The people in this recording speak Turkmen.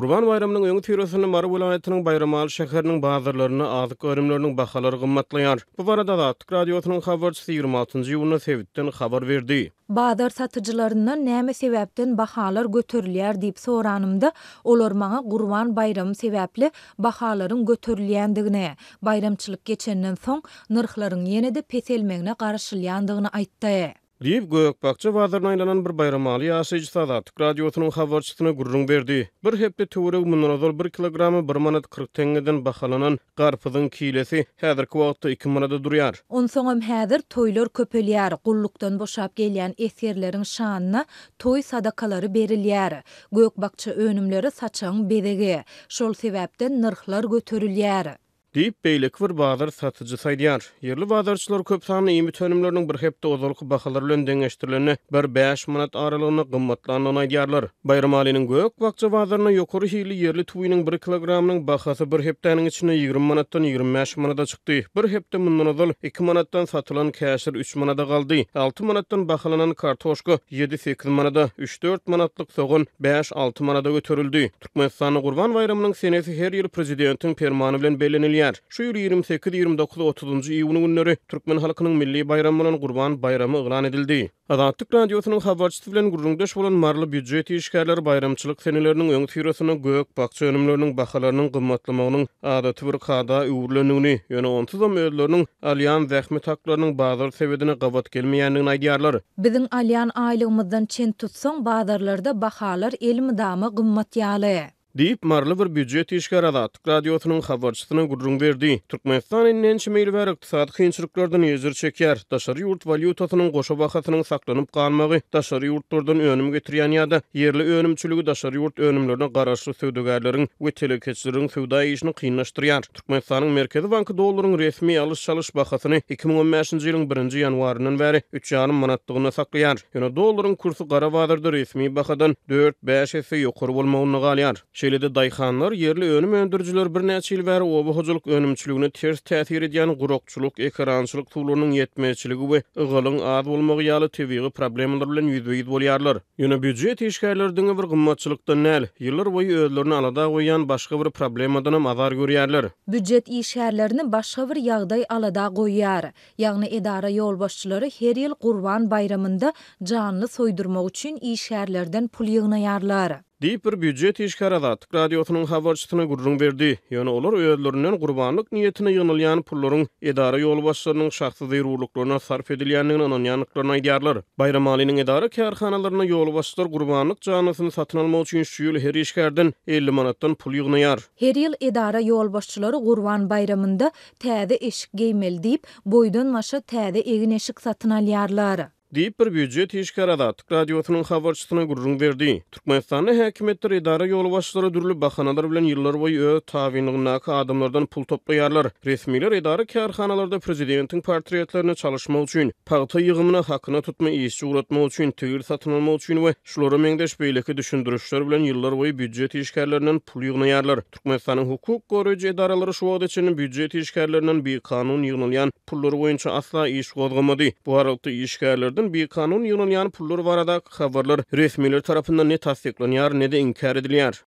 Gurban baýramynyň öňüsyrasynda Mary welaýatynyň Baýramaly şäheriniň bazarlarynda azyk önümleriniň bahalary gymmatlaýar. Bu barada Azatlyk Radiosynyň habarçysy 26 njy iýunda sebitden habar berdi. Bazar satyjylaryndan näme sebäpden bahalar göterilýär diýip soranymda, olar maňa Gurban baýramy sebäpli bahalaryň göterilýändigini, baýramçylyk geçenden soň, nyrhlaryň ýene-de peselmegine garaşylýandygyny aýtdy. Diýip, gök-bakja bazaryna aýlanan bir baýramaly ýaşaýjysy Azatlyk Radiosynyň habarçysyna gürrüň berdi. Bir hepde töweregi mundan ozal bir kilogramy bir manat 40 teňňeden bahalanan garpyzyň kilesi häzirki wagtda iki manada durýar. Onsoňam häzir toýlar köpelýär, gullukdan boşap gelýän esgerleriň şanyna toý sadakalary berilýär. Gök-bakja önümleri saçagyň bezegi. Şol sebäpden nyrhlar göterilýär. Diýip, beýleki bir bazar satyjysy aýdýar. Ýerli bazarçylar köp sanly iýmit önümleriniň bir hepde ozalky bahalar bilen deňeşdirilende bir bäş manat aralygynda gymmatlandygyny aýdýarlar. Baýramalynyň gök-bakja bazarynda ýokary hilli ýerli tüwiniň bir kilogramynyň bahasy bir hepdäniň içinde 20 manatdan 25 manada çykdy. Bir hepde mundan ozal iki manatdan satylan käşir üç manada galdy. Alty manatdan bahalanan kartoşka ýedi-sekiz manada, üç-dört manatlyk sogan bäş-alty manada göterildi. Türkmenistanda Gurban baýramynyň senesi her ýyl Prezidentiň Permany bilen bellenilýär. Şu ýyl 28, 29, 30-njy iýun günleri türkmen halkynyň milli baýramy bolan Gurban baýramy yglan edildi. Azatlyk Radiosynyň habarçysy bilen gürrüňdeş bolan maryly býujet işgärleri baýramçylyk seneleriniň öňüsyrasynda gök-bakja önümleriniň bahalarynyň gymmatlamagynyň adaty bir kada öwrülendigini, ýöne onsuzam özleriniň alýan zähmet haklarynyň bazar sebedine gabat gelmeýändigini aýdýarlar. Biziň alýan aýlygymyzdan çen tutsaň, bazarlarda bahalar elmydama gymmat ýaly. Diýip, maryly bir býujet işgäri Azatlyk Radiosynyň habarçysyna gürrüň berdi. Türkmenistan indi ençeme ýyl bäri ykdysady kynçylyklardan ejir çekýär. Daşary ýurt walýutasynyň goşa bahasynyň saklanyp galmagy daşary ýurtlardan önüm getirýän ýa-da ýerli önümçiligi daşary ýurt önümlerine garaşly söwdagärleriň we telekeçileriň söwda işini kynlaşdyrýar. Türkmenistanyň Merkezi banky dollaryň resmi alyş-çalyş bahasyny 2015-nji ýylyň birinji ýanwaryndan bäri üç ýarym manatlygynda saklaýar. Ýöne dollaryň kursy gara bazarda resmi bahadan dört-bäş esse ýokary bolmagynda galýar. Şeýle-de daýhanlar, ýerli önüm öndürijiler birnäçe ýyl bäri oba hojalyk önümçiligine ters täsir edýän gurakçylyk, ekerançylyk suwlarynyň ýetmezçiligi we ygalyň az bolmagy ýaly tebigy problemalar bilen ýüzbe-ýüz bolýarlar. Ýöne býujet işgärleri diňe bir gymmatçylykdan däl, ýyllar boýy özlerini alada goýýan başga bir problemadanam azar görýärler. Býujet işgärlerini başga bir ýagdaý alada goýýar. Ýagny edara ýolbaşçylary her ýyl Gurban baýramynda janly soýdurmak üçin işgärlerden pul ýygnaýarlar. Diýip, bir býujet işgäri Azatlyk Radiosynyň habarçysyna gürrüň berdi. Ýöne olar özlerinden gurbanlyk niýetine ýygnalýan pullaryň edara ýolbaşçylarynyň şahsy zerurlyklaryna sarp edilýändigine ynanýandyklaryny aýdýarlar. Baýramalynyň edara-kärhanalarynda ýolbaşçylar gurbanlyk janlysyny satyn almak üçin şu ýyl her işgärden 50 manatdan pul ýygnaýar. Her ýyl edara ýolbaşçylary Gurban baýramynda täze eşik geýmeli diýip, boýdan-başa täze egin-eşik satyn alýarlar. Diýip, bir býujet işgäri Azatlyk Radiosynyň habarçysyna gürrüň berdi. Türkmenistanda häkimiýetler, edara ýolbaşçylary dürli bahanalar bilen ýyllarboýy öz tabynlygyndaky adamlardan pul toplaýarlar. Resmiler edara-kärhanalarda prezidentiň portretlerini çalyşmak üçin, pagta ýygymyna hakyna tutma işçi ugratmak üçin, tigir satyn almak üçin we şulara meňzeş beýleki düşündirişler bilen ýyllarboýy býujet işgärlerinden pul ýygnaýarlar. Türkmenistanyň hukuk goraýjy edaralary şu wagta çenli býujet işgärlerinden bikanun ýygnalýan pullar boýunça asla iş gozgamady. Bu aralykda, işgärlerden bikanun ýygnalýan pullar baradaky habarlar resmiler tarapyndan ne tassyklanýar, ne-de inkär edilýär.